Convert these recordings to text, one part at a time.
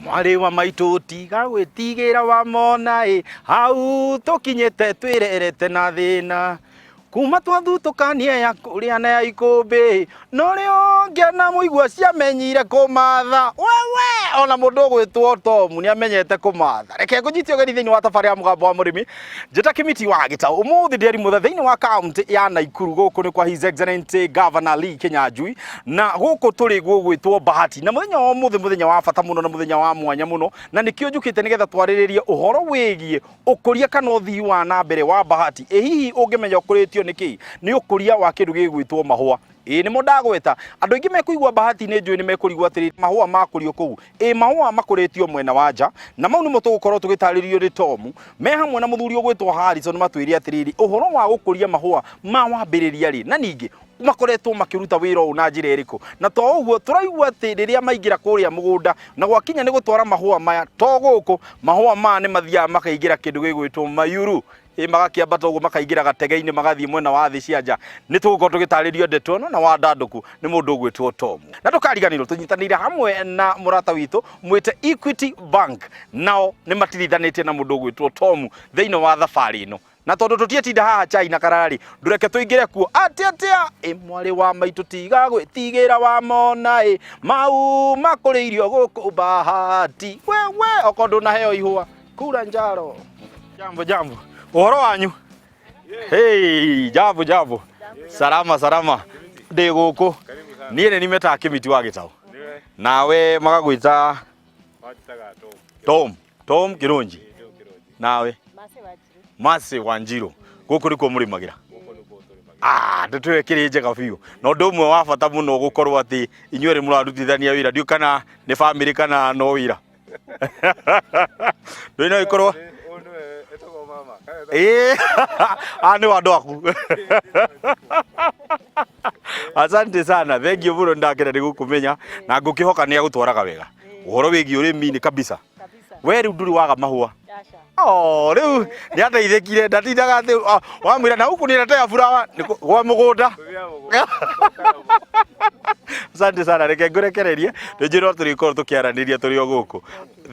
Mwarĩ wa maitũ tiga gwĩtigĩra wamona ĩ, hau tũkinyĩte twĩrerete na thĩna. Kuma twathutũkania ya kũrĩa na ya ikũmbĩ, norĩo ngĩana mũigua ciamenyire kũmatha. Wewe ona mũndũ ũgwĩtwo Tom nĩ amenyete kũmatha. Reke ngũnyite ũgeni thĩinĩ wa tabarĩra ya mũgambo wa mũrĩmi. Njĩta Kĩmiti wa Gĩtaũ. Ũmũthĩ ndĩ Arimutha thĩinĩ wa kaunti ya Naikuru. Gũkũ nĩ kwa His Excellency Governor Lee Kinyanjui, na gũkũ tũrĩ gũgwĩtwo Bahati. Na mũthenya wa ũmũthĩ mũthenya wa bata mũno na mũthenya wa mwanya mũno, na nĩkĩo njũkĩte nĩgetha twarĩrĩrie ũhoro wĩgiĩ ũkũria kana ũthii wa na mbere wa Bahati. Ĩ hihi ũngĩmenya ũkũrĩtio nĩ kĩĩ? Nĩ ũkũria wa kĩndũ gĩgwĩtwo mahũa. Ĩĩ nĩmo ndagweta. Andũ aingĩ mekũigua Bahati nĩ njũĩ nĩ mekũrigwo atĩrĩrĩ, mahũa makũrio kũu. Ĩ mahũa makũrĩtio mwena wa nja, na mau nĩmo tũgũkorwo tũgĩtarĩrio nĩ Tom me hamwe na mũthuri ũgwĩtwo Harrison matwĩre atĩrĩrĩ, ũhoro wa gũkũria mahũa ma wambĩrĩria rĩ, na ningĩ makoretwo makĩruta wĩra ũyũ na njĩra ĩrĩkũ. Na to ũguo, tũraigua atĩ rĩrĩa maingĩra kũrĩa mũgũnda na gwakinya nĩ gũtwara mahũa maya, to gũkũ, mahũa maya nĩ mathiaga makaingĩra kĩndũ gĩgwĩtwo mayuru. Ĩ magakĩambata ũguo makaingĩra gatege-inĩ magathiĩ mwena wa thĩ cia nja. Nĩ tũgũkorwo tũgĩtarĩrio ndeto ĩno na wandandũku nĩ mũndũ ũgwĩtwo Tom. Na ndũkariganĩrwo tũnyitanĩire hamwe na mũrata witũ mwĩte Equity Bank, nao nĩ matirithanĩtie na mũndũ ũgwĩtwo Tom thĩinĩ wa thabarĩ ĩno. Na tondũ tũtiĩtinda haha chai na kararĩ, ndũreke tũingĩre kuo atĩ atĩa. Ĩ mwarĩ wa maitũ tiga gwĩtigĩra wamona ĩ, mau makũrĩirio gũkũ Bahati. Wewe okorwo ndũnaheo ihũa kura njaro. Jambo jambo, ũhoro wanyu? Hey, jambo jambo, salama salama. Ndĩ gũkũ niĩ nĩ nimetaga Kĩmiti wa Gĩtaũ, nawe magagwĩta Tom Tom Kĩrũnji, nawe Mercy Wanjiru. Gũkũ nĩkuo mũrĩmagĩra? Ah, ndeto ĩyo ĩkĩrĩ njega biũ, na ũndũ ũmwe wa bata mũno gũkorwo atĩ inyuĩ erĩ mũrarutithania wĩra. Ndiũĩ kana nĩ bamĩrĩ kana no wĩra. Ndũĩ no ĩkorwo ĩĩ, aya nĩ andũ aku. Asante sana, thank you mũno, nĩndakena nĩ gũkũmenya na ngũkĩhoka nĩ agũtwaraga wega ũhoro wĩgiĩ ũrĩmi-inĩ kabisa. We rĩu ndũrĩ waga mahũa? Oh, rĩu nĩ ateithĩkire, ndatindaga atĩ wamwĩra na huku niletea flower gwa mũgũnda. Asante sana, reke ngũrekererie nĩ njĩrwo tũrĩkorwo tũkĩaranĩria tũrĩ o gũkũ.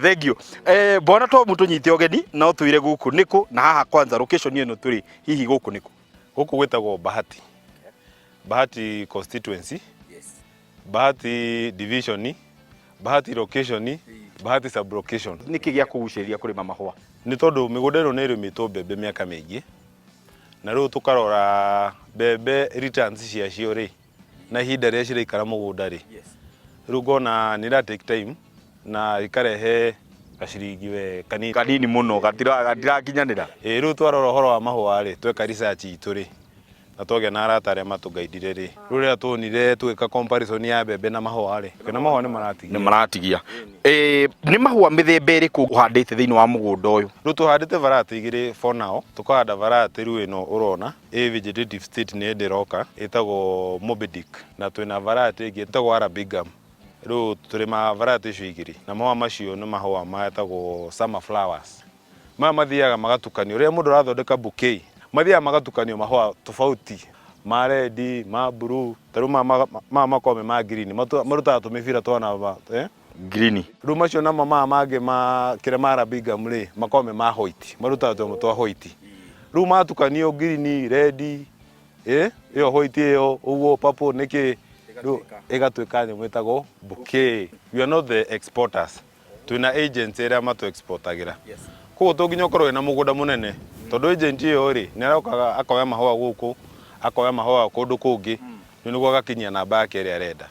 Thank you. Eh, bwana Tom, tũnyite ũgeni na ũtwĩre gũkũ nĩkũ, na haha kwanza location ĩno tũrĩ hihi gũkũ nĩkũ? Gũkũ gwĩtagwo Bahati. Bahati constituency. Bahati division, Bahati location, Bahati sub location. Nĩkĩ gĩa kũgucĩrĩria kũrĩma mahũa? Nĩ tondũ mĩgũnda ĩno nĩ ĩrĩmĩtwo mbembe mĩaka mĩingĩ, na rĩu tũkarora mbembe returns ciacio rĩ, na ihinda rĩrĩa ciraikara mũgũnda rĩ, rĩu ngona nĩ ira take time na ikarehe gaciringi we kanini. Kanini mũno, gatirakinyanĩra. Ĩĩ, rĩu twarora ũhoro wa mahũa rĩ, tweka research itũ rĩ, na twagĩa na arata arĩa matũgaidire rĩ, rĩu rĩrĩa tuonire tũgĩka comparison ya mbembe na mahũa rĩ, na mahũa nĩ maratigia. Nĩ maratigia. Ĩĩ, nĩ mahũa mĩthemba ĩrĩkũ ũhandĩte thĩinĩ wa mũgũnda ũyũ? Rĩu tũhandĩte variety igĩrĩ for now, tũkahanda variety rĩu ĩno ũrona ĩ vegetative state nĩ hĩndĩ ĩroka ĩtagwo Moby Dick, na twĩna variety ĩngĩ ĩtagwo Arabigam. Rĩu tũrĩmaga variety icio igĩrĩ, na mahũa macio nĩ mahũa metagwo summer flowers. Maya mathiaga magatukanio, rĩrĩa mũndũ arathondeka bouquet, mathiaga magatukanio mahũa tofauti, ma red, ma blue, ta rĩu maya maya makoragwo me ma green, marutaga tũmĩbira twana eh? Green. Rĩu macio namo maya mangĩ ma kĩrĩa ma Arabigam rĩ, makoragwo me ma white, marutaga tũnyamũ twa white. Rĩu matukanio green, red, ĩ ĩyo white ĩyo ũguo purple nĩkĩ, rĩu ĩgatuĩka nyamũ ĩtagwo bouquet. We are not the exporters. Twĩna agents arĩa matũ exportagĩra. Koguo to nginya ũkorwo wĩna mũgũnda mũnene, tondũ agent ĩyo rĩ, nĩ arokaga akoya mahũa gũkũ, akoya mahũa kũndũ kũngĩ, rĩu nĩguo agakinyia namba yake ĩrĩa arenda.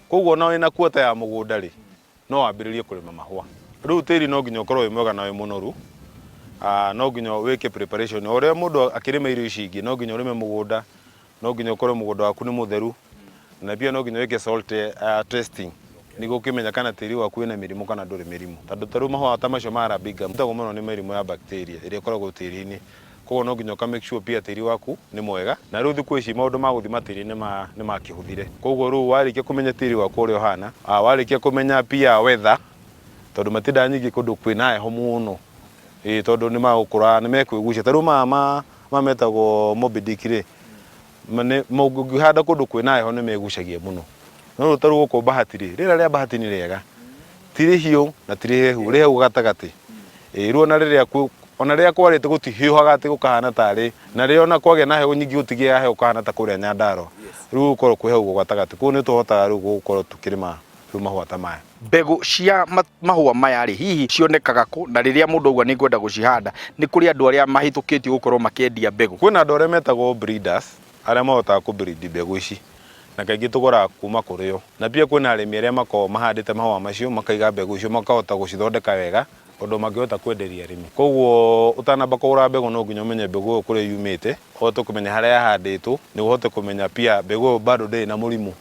Koguo ona wĩna quarter ya mũgũnda rĩ, no wambĩrĩrie kũrĩma mahũa. Rĩu tĩri no nginya ũkorwo wĩ mwega na wĩ mũnoru, no nginya wĩke preparation. O ũrĩa mũndũ akĩrĩma irio ici ingĩ, no nginya ũrĩme mũgũnda, no nginya ũkorwo mũgũnda waku nĩ mũtheru, na pia no nginya wĩke soil testing nĩguo ũkĩmenya kana tĩri waku wĩna mĩrimũ kana ndũrĩ mĩrimũ. Tondũ ta rĩu mahũa ta macio ma Arabica matagwo mũno nĩ mĩrimũ ya bacteria ĩrĩa ĩkoragwo tĩri-inĩ. Koguo no nginya ũka make sure pia tĩri waku nĩ mwega. Na rĩu thikũ ici maũndũ ma gũthima tĩri nĩ makĩhũthire. Koguo rĩu warĩkia kũmenya tĩri waku ũrĩa ũhana, warĩkia kũmenya pia weather, tondũ matindaga nyingĩ kũndũ kwĩna heho mũno, ĩĩ tondũ nĩ magũkũra, nĩ mekwĩgucia. Ta rĩu maya maya metagwo Moby Dick rĩ, ũngĩhanda kũndũ kwĩna heho nĩ megucagia mũno. No rĩu ta rĩu gũkũ Bahati rĩ, rĩera rĩa Bahati nĩ rĩega. Ti Ti rĩhiũ na ti rĩhehu, rĩ hau gatagatĩ. Ĩĩ rĩu ona rĩrĩa ona rĩrĩa kwarĩte gũtihiũhaga atĩ gũkahana tarĩ na rĩrĩa ona kwagĩa na heho nyingĩ gũtigĩaga heho gũkahana ta kũrĩa Nyandarua. Rĩu gũkoragwo kwĩ hau ũguo gatagatĩ. Koguo nĩ tũhotaga rĩu gũkorwo tũkĩrĩma rĩu mahũa ta maya. Mbegũ cia mahũa maya rĩ, hihi cionekaga kũ? Na rĩrĩa mũndũ auga nĩ ngwenda gũcihanda, nĩ kũrĩ andũ arĩa mahĩtũkĩtio gũkorwo makĩendia mbegũ? Kwĩna andũ arĩa metagwo breeders, arĩa mahotaga kũ breed mbegũ ici, na kaingĩ tũgũraga kuma kũrĩ o. Na pia kwĩna arĩmi arĩa makoragwo mahandĩte mahũa macio, makaiga mbegũ icio makahota gũcithondeka wega, ũndũ mangĩhota kwenderia arĩmi. Koguo ũtanamba kũgũra mbegũ no nginya ũmenye mbegũ ĩyo kũrĩa yumĩte, ũhote kũmenya harĩa yahandĩtwo, nĩguo ũhote kũmenya pia mbegũ ĩyo bado ndĩrĩ na mũrimũ.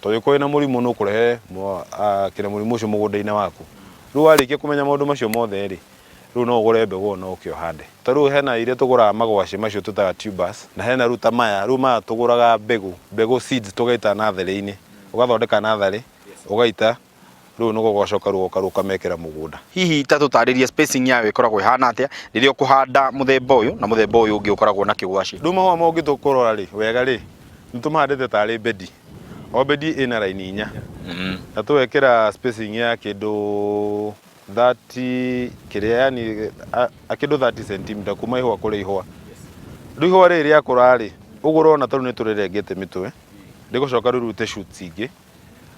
Tondũ ĩkorwo ĩna mũrimũ nĩ ũkũrehe kĩrĩa mũrimũ ũcio mũgũnda-inĩ waku. Rĩu warĩkia kũmenya maũndũ macio mothe rĩ, rĩu no ũgũre mbegũ ĩyo na ũke ũhande. Ta rĩu hena iria tũgũraga magwacĩ macio twĩtaga tubers, na hena rĩu ta maya, rĩu maya tũgũraga mbegũ, mbegũ seeds tũgaita natharĩ-inĩ. Ũgathondeka natharĩ, ũgaita, rĩu nĩguo ũgacoka rĩu ũgoka rĩu ũkamekĩra mũgũnda. Hihi ta tũtarĩrie spacing yayo ĩkoragwo ĩhana atĩa rĩrĩa ũkũhanda mũthemba ũyũ na mũthemba ũyũ ũngĩ ũkoragwo na kĩgwacĩ? Rĩu mahũa ma ũngĩtua kũrora rĩ, wega rĩ, nĩ tũmahandĩte tarĩ bedi. O bedi ĩna raini inya. Na tũgekĩra spacing ya kĩndũ 30 kĩrĩa yani kĩndũ 30 centimeter kuma ihũa kũrĩ ihũa. Rĩu ihũa rĩrĩ rĩakũra rĩ, ũguo ũrona ta rĩu nĩ tũrĩrengete mĩtwe, rĩgũcoka rĩu rĩrute shoots ingĩ.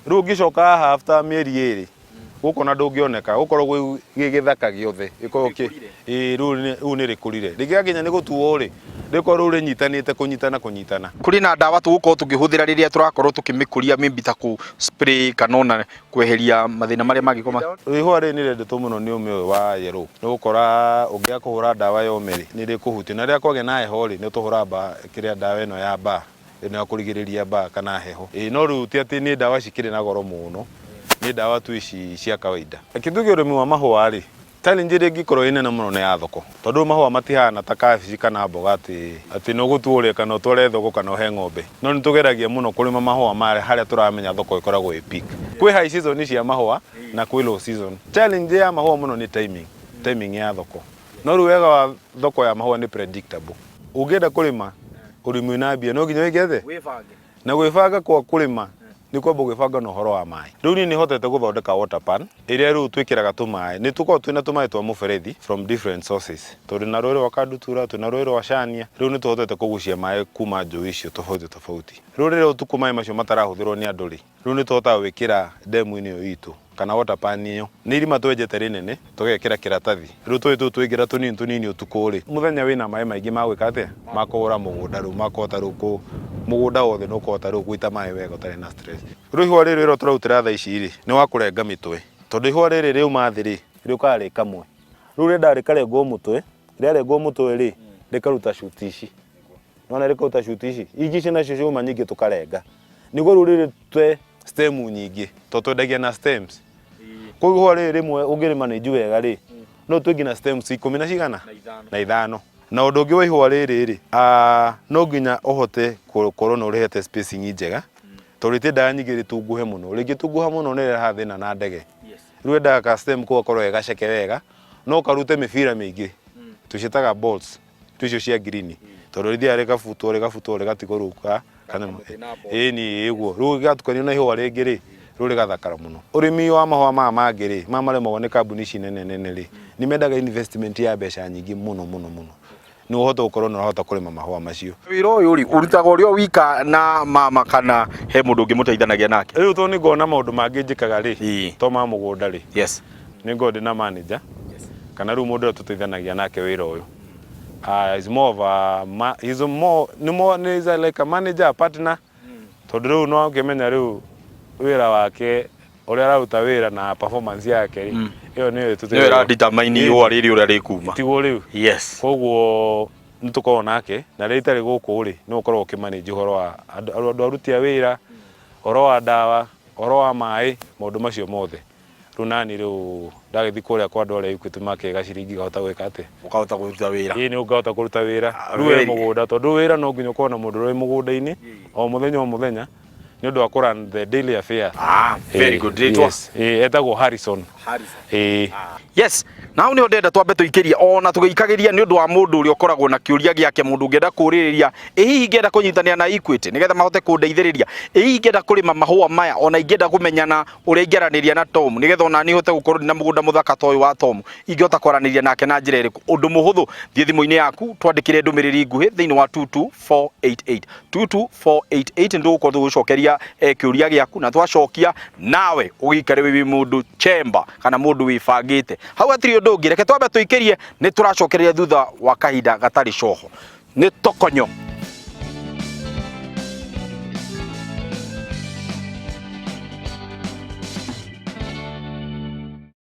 Rĩu ũngĩcoka haha after mĩeri ĩrĩ, gũkũ ona ndũngĩoneka, gũkorwo gwĩ gĩ gĩthaka gĩothe, gĩkorwo kĩ, ĩĩ rĩu nĩ rĩkũrire. Rĩngĩgakinya nĩ gũtuo rĩ, rĩkorwo rĩu rĩnyitanĩte kũnyitana kũnyitana. Kũrĩ na ndawa tũgũkorwo tũkĩhũthĩra rĩrĩa tũrakorwo tũkĩmĩkũria maybe ta kũ spray kana ona kweheria mathĩna marĩa mangĩkorwo ma. Ihũa rĩrĩ nĩ rĩendetwo mũno nĩ ũme ũyũ wa yellow, nĩ ũgũkora ũngĩaga kũhũra ndawa ya ũme rĩ, nĩ rĩkũhutia, na rĩrĩa kwagĩa na heho rĩ, nĩ tũhũraga kĩrĩa ndawa ĩno ya mbaa. Ĩno ya kũrigĩrĩria mbaa kana heho. Ĩĩ no rĩu ti atĩ nĩ ndawa cikĩrĩ na goro mũno, nĩ ndawa tu ici cia kawaida. Reke tuge ũrĩmi wa mahũa rĩ, challenge ĩrĩa ĩngĩkorwo ĩ nene mũno nĩ ya thoko. Tondũ rĩu mahũa matihana ta kabici kana mboga atĩ atĩ nĩ ũgũtua ũrĩe kana ũtware thoko kana ũhe ng'ombe. No nĩ tũgeragia mũno kũrĩma mahũa maya harĩa tũramenya thoko ĩkoragwo ĩ peak. Kwĩ high season cia mahũa na kwĩ low season. Challenge ya mahũa mũno nĩ timing, timing ya thoko. No rĩu wega wa thoko ya mahũa nĩ predictable. Ũngĩenda kũrĩma ũrĩmi wĩna mbia no nginya wĩke atĩa? Wĩbange. Na gwĩbanga kwa kũrĩma nĩ kwamba gwĩbanga na ũhoro wa maĩ. Rĩu niĩ nĩ hotete gũthondeka water pan ĩrĩa rĩu twĩkĩraga tũmaĩ. Nĩ tũkoragwo twĩna tũmaĩ twa mũberethi from different sources. Tũrĩ na rũĩ rwa Kandutura, twĩna rũĩ rwa Cania. Rĩu nĩ tũhotete kũgucia maĩ kuma njũĩ icio tofauti tofauti. Rĩu rĩrĩa ũtukũ maĩ macio matarahũthĩrwo nĩ andũ rĩ, Rĩu nĩ tũhotaga gwĩkĩra ndemu-inĩ ĩyo itũ kana water pan ĩyo. Nĩ irima twenjete rĩnene tũgekĩra kĩratathi. Rĩu tũĩ tũu twaingĩra tũnini tũnini ũtukũ rĩ, mũthenya wĩna maĩ maingĩ ma gwĩka atĩa? Ma kũhũra mũgũnda rĩu, ma kũhota rĩu kũ, mũgũnda wothe nĩ ũkũhota rĩu gũita maĩ wega ũtarĩ na stress. Rĩu ihũa rĩrĩ ũrĩa tũrarutĩra thaa ici rĩ, nĩ wa kũrenga mĩtwe. Tondũ ihũa rĩrĩ rĩauma thĩ rĩ, rĩũkaga rĩ kamwe. Rĩu rĩendaga rĩkarengwo mũtwe, rĩarengwo mũtwe rĩ, rĩkaruta shoot ici. Nĩwona rĩkaruta shoot ici. Ingĩ ici nacio ciauma nyingĩ tũkarenga. Nĩguo rĩu rĩrute stem nyingĩ tondũ twendagia na stems. Koguo ihũa rĩrĩ rĩmwe ũngĩrĩma na inju wega rĩ, no ũtue nginya stems ikũmi na cigana? Na ithano. Na ũndũ ũngĩ wa ihũa rĩrĩ rĩ, no nginya ũhote gũkorwo nĩ ũrĩhete spacing njega, tondũ rĩtiendaga nyingĩ rĩtunguhe mũno. Rĩngĩtunguha mũno nĩ rĩrehaga thĩna na ndege. Rĩu wendaga ka stem kau gakorwo ge gaceke wega, no karute mĩbira mĩingĩ, tũciĩtaga balls. Icio cia green tondũ rĩthiaga rĩgabutwo rĩgabutwo rĩgatigwo rĩu ka kanyamũ ĩni ĩguo rĩu gĩgatukanio na ihũa rĩngĩ rĩ rĩu rĩgathakara mũno. Ũrĩmi wa mahũa maya mangĩ rĩ maya marĩmagwo nĩ kambuni ici nene nene rĩ nĩ mendaga investment ya mbeca nyingĩ mũno mũno mũno nĩguo ũhote gũkorwo nĩ ũrahota kũrĩma mahũa macio. Wĩra ũyũ rĩ ũrutaga ũrĩ o wika na mama kana he mũndũ ũngĩ mũteithanagia nake? Rĩu tondũ nĩ ngoragwo na maũndũ mangĩ njĩkaga rĩ to ma mũgũnda rĩ nĩ ngoragwo ndĩ na manager kana rĩu mũndũ ũrĩa tũteithanagia nake wĩra ũyũ is more of a ma, he's a more, nĩ more, nĩ is a like a manager a partner tondũ rĩu no ũkĩmenya rĩu wĩra wake ũrĩa araruta wĩra na performance yake rĩ ĩyo nĩyo Nĩyo ĩra determine ihũa rĩrĩ ũrĩa rĩkuma. Tiguo rĩu Yes. Koguo nĩ tũkoragwo nake na rĩrĩa itarĩ gũkũ rĩ nĩ ũkoragwo ũkĩmanage ũhoro wa andũ aruti a wĩra, ũhoro wa ndawa, ũhoro wa maĩ, maũndũ macio mothe. Rĩu nani rĩu ndagĩthiĩ kũrĩa kwa andũ arĩa Equity makĩga ciringi ngahota gwĩka atĩa? Ũkahota kũruta wĩra. Ĩĩ nĩ ngahota kũruta wĩra. Rĩu wĩ mũgũnda tondũ wĩra no nginya ũkorwo na mũndũ ũrĩa wĩ mũgũnda-inĩ o mũthenya o mũthenya. Nĩ ũndũ wa kũ run the daily affairs. Ah, very good. Rĩtwa? Yes. Etagwo Harrison. Harrison. Yes, na hau niho ndĩrenda twambe tũikĩrie ona tũgĩikagĩria nĩ ũndũ wa mũndũ ũrĩa ũkoragwo na kĩũria gĩake, mũndũ ũngĩenda kũũrĩrĩria, ĩ hihi ingĩenda kũnyitanĩra na Equity nĩgetha mahote kũndeithĩrĩria, ĩ hihi ingĩenda kũrĩma mahũa maya, ona ingĩenda kũmenyana ũrĩa ingĩaranĩria na Tom nĩgetha ona niĩ hote gũkorwo ndĩ na mũgũnda mũthaka ta ũyũ wa Tom, ingĩhota kwaranĩria nake na njĩra ĩrĩkũ? Ũndũ mũhũthũ, thiĩ thimũ-inĩ yaku, twandĩkĩre ndũmĩrĩri nguhĩ thĩinĩ wa 22488, 22488, nĩ tũgũkorwo tũgĩgũcokeria kĩũria gĩaku, na twacokia nawe ũgĩikare wĩ mũndũ chemba kana mũndũ wĩbangĩte. Hau hatirĩ ũndũ ũngĩ, reke twambe tũikĩrie, nĩ tũracokereria thutha wa kahinda gatarĩ coho. Nĩ tokonyo.